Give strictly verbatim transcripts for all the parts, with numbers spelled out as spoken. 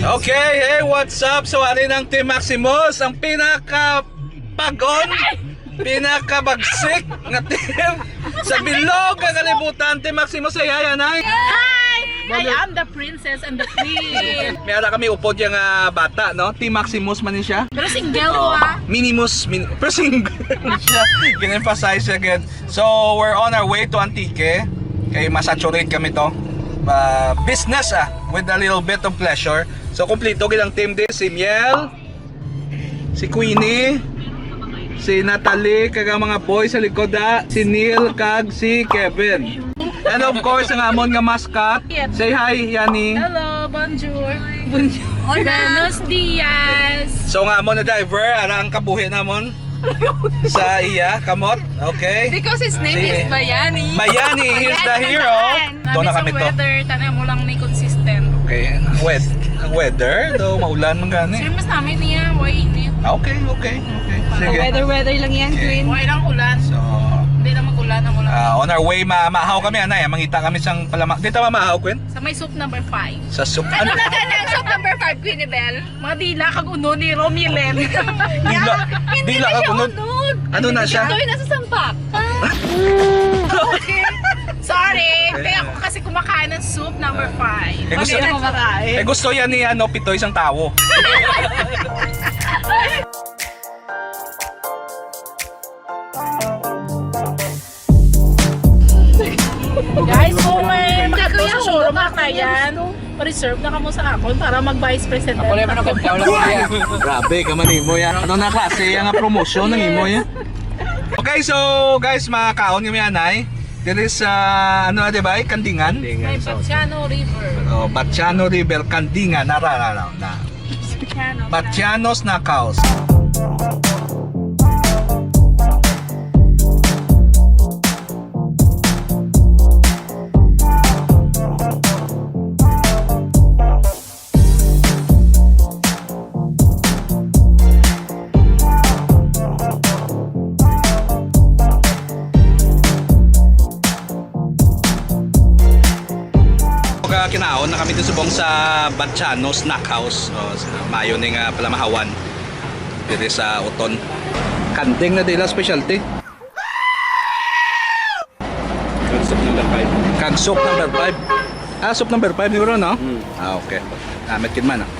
Okay, hey, what's up? So, ari ng Team Maximus, ang pinaka pag-on, pinakabagsik nga team sa bilog nga kalibutan. Team Maximus, say hi, anay. Hi! I am the princess and the queen. May ara kami upod yung ah, bata, no? Team Maximus man ni siya. Pero single ko ah. Minimus, min pero single siya. Gin-emphasize again. So, we're on our way to Antique. Kay masaturate kami to. Uh, business ah, with a little bit of pleasure. So, kompleto gid ang team din. Si Miel, si Queenie, si Natalie, kag ang mga boys sa likod ah, si Neil, kag si Kevin. And of course, ang amon nga mascot. Say hi, Yani. Hello, bonjour. Bonjour. Buenos dias. So, ang amon na driver, ara ang kabuhi namon. Sa iya, kamot. Okay. Because his name Sige. is Bayani. Bayani, he's the hero. Ito na kami to. Weather, tanaw mo lang ni consistent. Okay. Wed ang weather, do maulan man gani. Sir, mas namin niya, why init? Okay, okay, okay. Sige. Weather, weather lang yan, Okay. Queen. Why lang ulan? So, Hindi lang mag-ulan ang ulan. ah, on our way, ma maahaw kami, anay. Mangita kami sang palama. Dito mamahaw, Queen? Sa may soup number five. Sa soup. Ano na gani ang soup number five, Queen Belle? Mga dila kag uno ni Romulen. Dila, dila kag uno. Ano na siya? Ito yung nasa sampak. Okay. Sorry. Kaya ako kasi kumakain ng soup number five. Eh, gusto, Hindi na kumakain. eh, gusto yan ni ano, Pitoy, isang tawo. Guys, kung may magkakaroon sa showroom na yan, pa-reserve na kamo sa akon para mag-vice president. Ako lang man ang kapitaw lang ko yan. Grabe ka man imo yan. Ano na klase yung promotion ng imo yan? Okay, so guys, mga kaon kami anay. Diri sa ano na, di ba? Kandingan. May Batiano River. Oh, Batiano River, Kandingan. Nara, nara, na. Batiano. Batiano Snackhouse. Pagka kinaon na kami dito subong sa Batiano Snackhouse. Oh, sa mayo ni nga palamahawan. Diri sa Oton. Kanding na dila specialty. Kag soup number five. Kag soup number five. Ah, soup number five siguro, no? Ah, okay. Namit kid man, ah.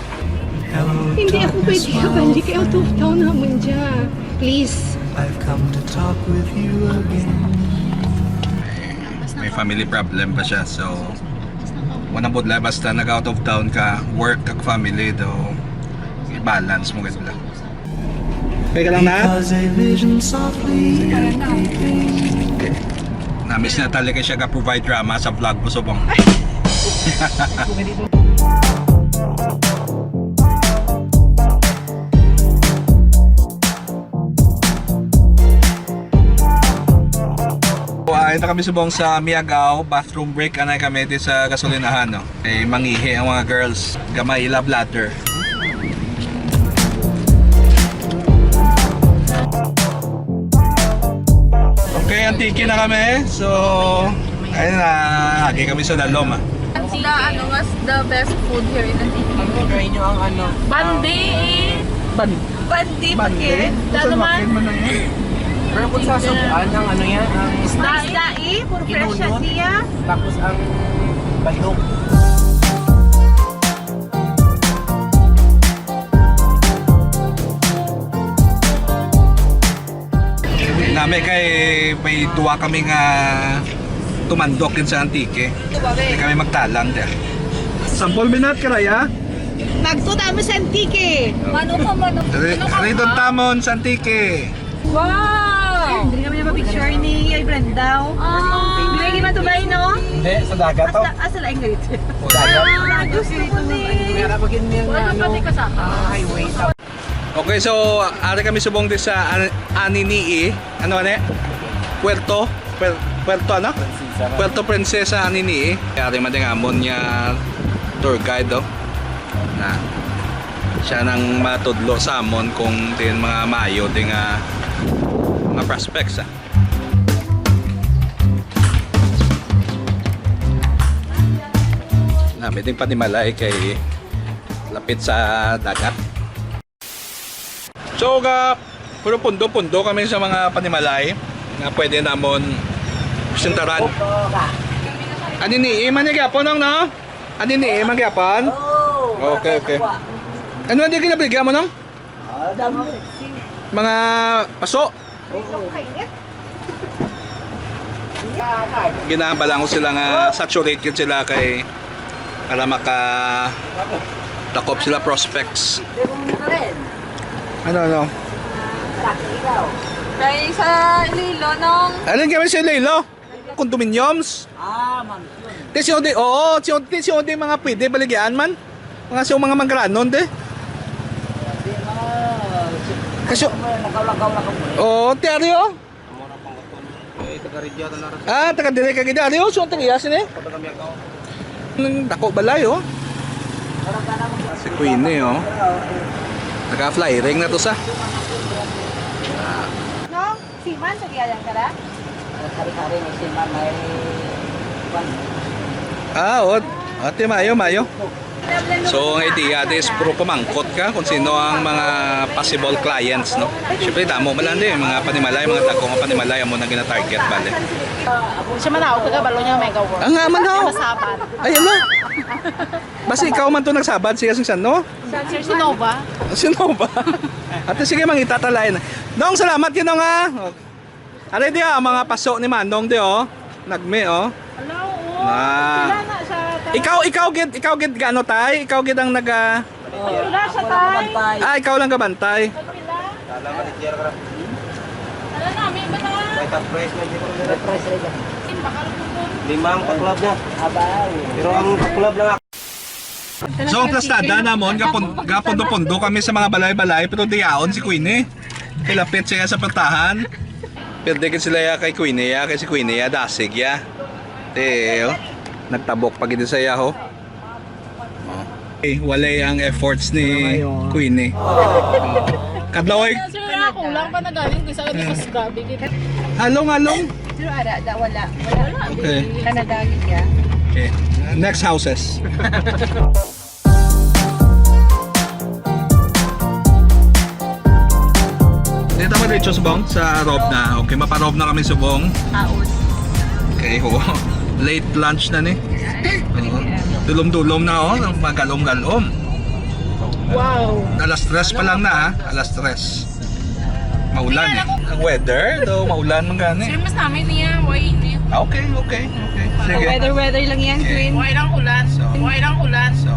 Hindi ako pwede kabalik. Out of town naman dyan. Please. I've come to talk with you again. May family problem pa siya, so wala budlay basta nag out of town ka, work kag family, do i-balance mo gid lang. Okay ka lang na? As a vision softly creeping. Namiss na talaga siya ka-provide drama sa vlog ko subong. Ay na kami subong sa Miagao, bathroom break anay kami di sa gasolinahan, no. Ay mangihi ang mga girls, gamay ila bladder. Okay, Antique na kami. So, ayun na, agi kami sa dalom ah. The, ano, was the best food here in Antique? Try nyo ang ano? Bandi. Bandi. Bandi, bakit? Lalo man. Pero kung sa subuan, ang ano yan, ang Isda, isda, eh. Puro fresh siya siya. Tapos ang bandok. Nami kay may duwa kami nga tumandok yun sa Antique. Hindi kami magtalang dyan. Sampol minat karaya? Magtuta mo sa Antique. Mano ka, mano? Ridon tamon sa Antique. Wow! Hindi kami na picture ni ay Brenda. Hindi kami matubay, no? Hindi, sa dagat to. Asa, asa lang ngayon? Sa dagat. Ah, gusto ko ni. Meron pa gini yung Wala ano, pati kasama. ah, highway. Okay, so ari kami subong di sa An- Anini-y. Ano, ano? Puerto? Puer- Puerto ano? Puerto Princesa, Anini-y. Kaya ari man din amon nga tour guide, oh. Na siya nang matudlo sa amon kung tin mga maayo din nga mga prospects, ah. Na, may ding panimalay kay Lapit sa dagat. So, ga, puro pundo-pundo kami sa mga panimalay nga pwede namon presentaran. Ani ni, iman niya gyapon, Nong, no? Ani ni, iman gyapon? Oo. Okay, okay. Ano, hindi ka nabigyan mo, Nong? Ah, dami. Mga paso? Oo. Ginahambal lang ko sila nga saturate gyud sila kay para maka takop sila prospects. Ano, ano? Kay sa Iloilo, Nong. Alin kami sa Iloilo? Condominiums? Ah, mansion. Di si Odi, oo, si Odi, si Odi mga pwede baligyaan man. Mga si mga manggranon, di. Di, ah, si-, Kasi nakaw-lakaw-lakaw mo eh. Oo, ti Ari, oh. Amo ra pang baton. Eh, taga Ridjata na rin. Ah, taga dire ka gid, Ari, oh, so taga iya sini. Taga Miagaw. Nang dako balay, oh. Si Queenie, oh. Naka-fly ring na to sa. No? Siman sa diya lang ka na? Kari-kari ni siman may kwan. Ah, oo. Ate, maayo, maayo. So, ang idea is puro pamangkot ka kung sino ang mga possible clients, no? Siyempre, damo man lang din, mga panimalay, mga dagko nga panimalay, amo na gina-target, bale. Siya man ako, taga balo niya, may gawa. Ah, nga man, ho. Masabat. Ay, ano? Basta ikaw man to nagsabat, siya sa no? Sir Sinova. Sinova. Ate, sige, mangita ta lain. Nong, salamat, Ginong, ha? Ari di, ah, mga paso ni Manong di, oh. Nagmi, oh. Ala, oo. Ah. Sila na sa ta-, Ikaw, ikaw gid, ikaw gid gaano, tay? Ikaw gid ang naga- Sila sa tay. Ah, ikaw lang gabantay. Sila. Ala na, may ba na? May top price na dito. May price na dito. Bakal po po. Limang paklab na. Abay. Pero ang paklab na So, ang plastada namon, gapon-, gapondo-pondo kami sa mga balay-balay, pero diyaon si Queenie. Kilapit siya sa pultahan. Perde gid sila ya kay Queenie ya, kay si Queenie ya, dasig ya. Te, oh. Nagtabok pa gid sa iya, ho. Oh. Eh, walay ang efforts ni Queenie. Oh. Kadlaway. Sir, ako lang pa nagaling, bisa ka di kusga, bigit. Halong, halong. Pero ara, da, wala. Wala. Okay. Kanagagid ya. Okay. Next houses. Dito mo diretso subong sa Robna. Okay, maparobna kami subong. Taon. Okay, ho. Late lunch na ni. Oo. Dulom-dulom na, oh. Magalom-galom. Wow. Alas tres pa lang na, ha? Alas tres. Maulan eh. Ang weather, though maulan man gani. Sir, mas namin niya, why init? Ah, okay, okay, okay. Sige. Weather, weather lang yan, Okay. Queen. Why lang ulan? So, Why lang ulan? So,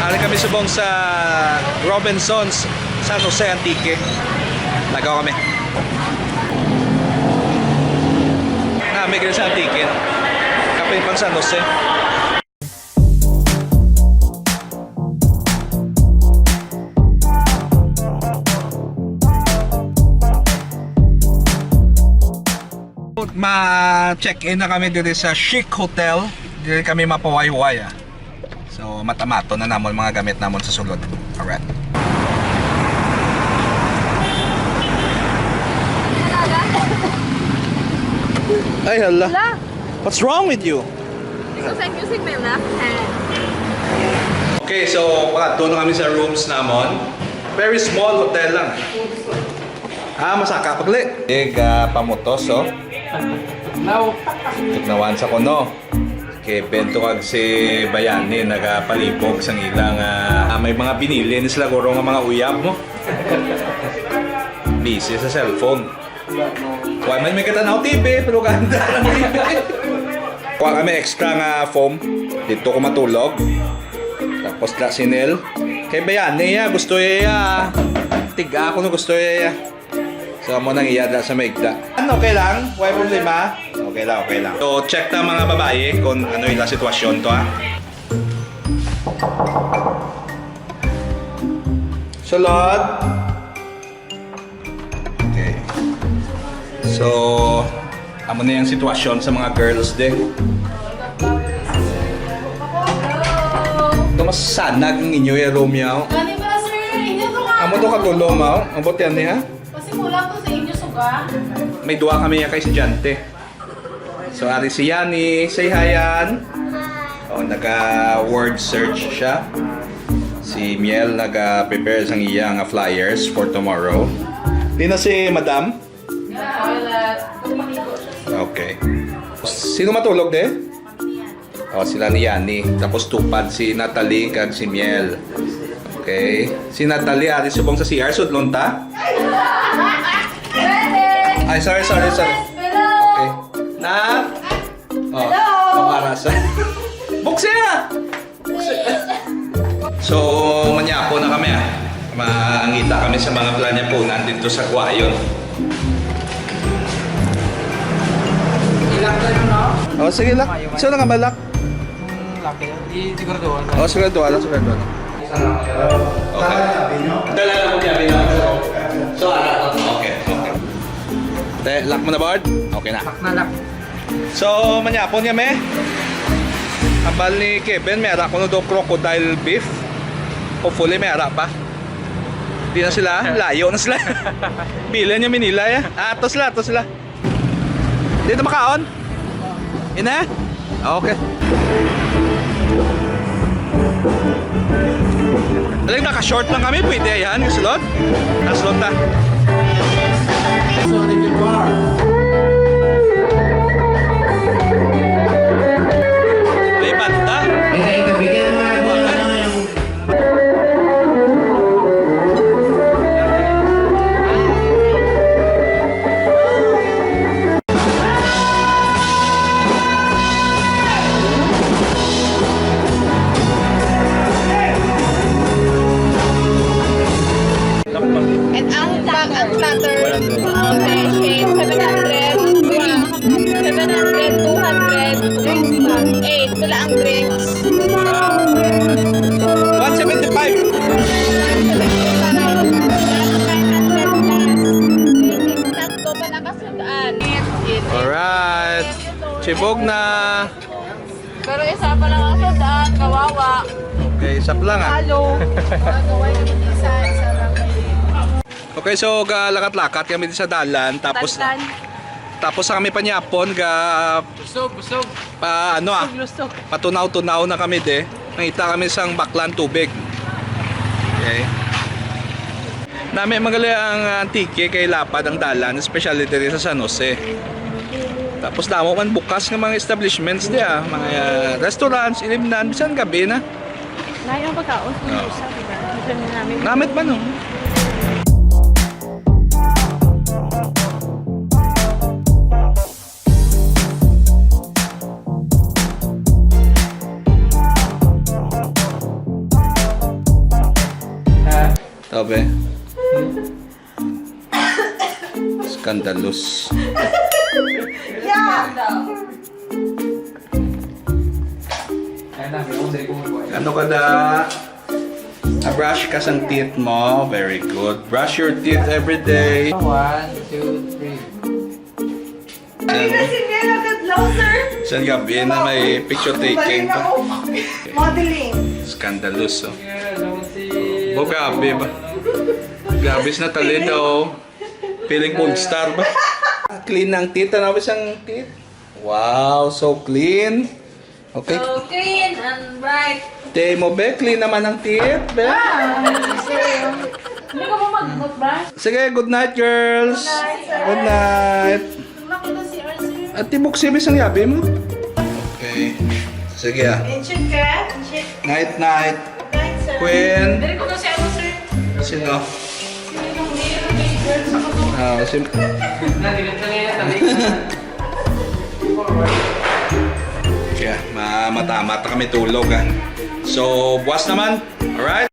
Ari kami subong sa Robinsons, San Jose, Antique. Nagaw kami. Nami kami sa Antique, no? Kapin pang San Jose. Ma-check-in na kami diri sa Chic Hotel. Diri kami mapawayway, ah. So, matamaton na namon mga gamit namon sa sulod. Alright. Ay, hala. Hala. What's wrong with you? Because I'm using my left hand. Okay, so, pakadto na kami sa rooms namon. Very small hotel lang. Ah, masaka pagli. Ig, ah, pamutos, oh. Now. Tiknawan sa kuno. Kevin to kag si Bayani nagapalibog sang ilang, ah, ah, may mga binili ni sila guro nga mga uyab mo. Busy sa cellphone. Wa man may katanaw T V, pero ganda ang T V. Kuha kami extra nga foam. Dito ko matulog. Tapos la sinil. Kay Bayani ya, gusto ya. Tiga ako na gusto ya. So, amo nang iya da sa maigda. Ano, okay lang? Way problema? Okay lang, okay lang. So, check ta mga babayi kung ano ila sitwasyon to, ha? Sulod. Okay. So, amo na yung sitwasyon sa mga girls din. Sanag ang inyo, eh, Romeo. Gani ba, sir? Inyo to nga. Amo to ka tulo, mao. Abot yan, eh, ha? Kasi kulang to sa inyo suga. May duha kami nga ka estudyante. So, ari si Yani. Say hi, Yan. Oh, naga-word search siya. Si Miel naga-prepare sang iya nga flyers for tomorrow. Di na si Madam? Okay. Sino matulog, de? Oh, sila ni Yani. Tapos tupad si Natalie kag si Miel. Okay. Si Natalie, ari subong sa C R, sudlon ta? Ay, sorry, sorry, sorry. Okay. Na? Oh, hello. Ang arasa. Buksi na! So, manyapon na kami, ah. Mangita kami sa mga planyapunan dito sa Guayon. Ilak na yun, no? Oh, sige, lak. Sino nga malak? Hmm, laki yun. Di siguraduhan. Oh, siguraduhan lang, siguraduhan. Okay. Dala na mo niya, bino. So, ah, okay, okay. Te, lock mo na, board? Okay na. Lock na, lock. So, manyapon kami. Ambal ni Kevin, may ara kuno daw crocodile beef. Hopefully, may ara pa. Di na sila, layo na sila. Bilin yung Manila, eh. Ah, ato sila, ato sila. Dito makaon? Ina? Okay. Aling naka-short lang kami, pwede yan, yung sulod? Nakasulod na. May banda. And ang pa-, ang platter, uh, may shade, seven hundred, seven hundred, two hundred, eight, wala ang drinks. One seventy-five. Tatlo pa nakasudan. Alright. Chibog na. Pero isa pa lang ang sudan, kawawa. Okay, isa pa lang, ah. Halo. Okay, so galakat-lakat kami sa dalan, tapos Tantan. Tapos sa kami panyapon, ga Busog, busog. Pa, ano, ah, Lusog. Patunaw-tunaw na kami, de. Nangita kami sang baklan tubig. Okay. Nami magali ang Antique kay lapad ang dalan, especially diri sa San Jose. Tapos damo man bukas nga mga establishments di, ah, mga, ah, restaurants, ilimnan, bisan gabi na. Layo ang pagkaon. Oo. Sa, diba? Ito na namin. Namit man, oh. Tabi. Scandalous. Yeah. Ano ka da? Ah, brush ka sang teeth mo. Very good. Brush your teeth every day. One, two, three. Ay, na si Mel agad lang, sir. Sa gabi na may picture taking pa. Modeling. Scandalous, oh. Oh, grabe ba? Grabe si Natalie daw. Feeling porn star ba? Clean ang teeth. Ano ba siyang teeth? Wow, so clean. Okay. So clean and bright. Te mo, be, clean naman ang teeth, be. Ah, sige. Hindi ka mo mag-toothbrush? Sige, good night, girls. Good night, sir. Good night. Makita si R C. At tibok si Miss ang yabi mo. Okay. Sige, ah. Inchik ka? Inchik. Night, night. Good night, sir. Queen. Dali ko na si ano, sir. Sino? Sino yung mayor, mayor, sino to? Ah, si Nadilit na nila sa lake. Kaya, ma-, mata-mata kami tulog, ah. So, buwas naman. Alright?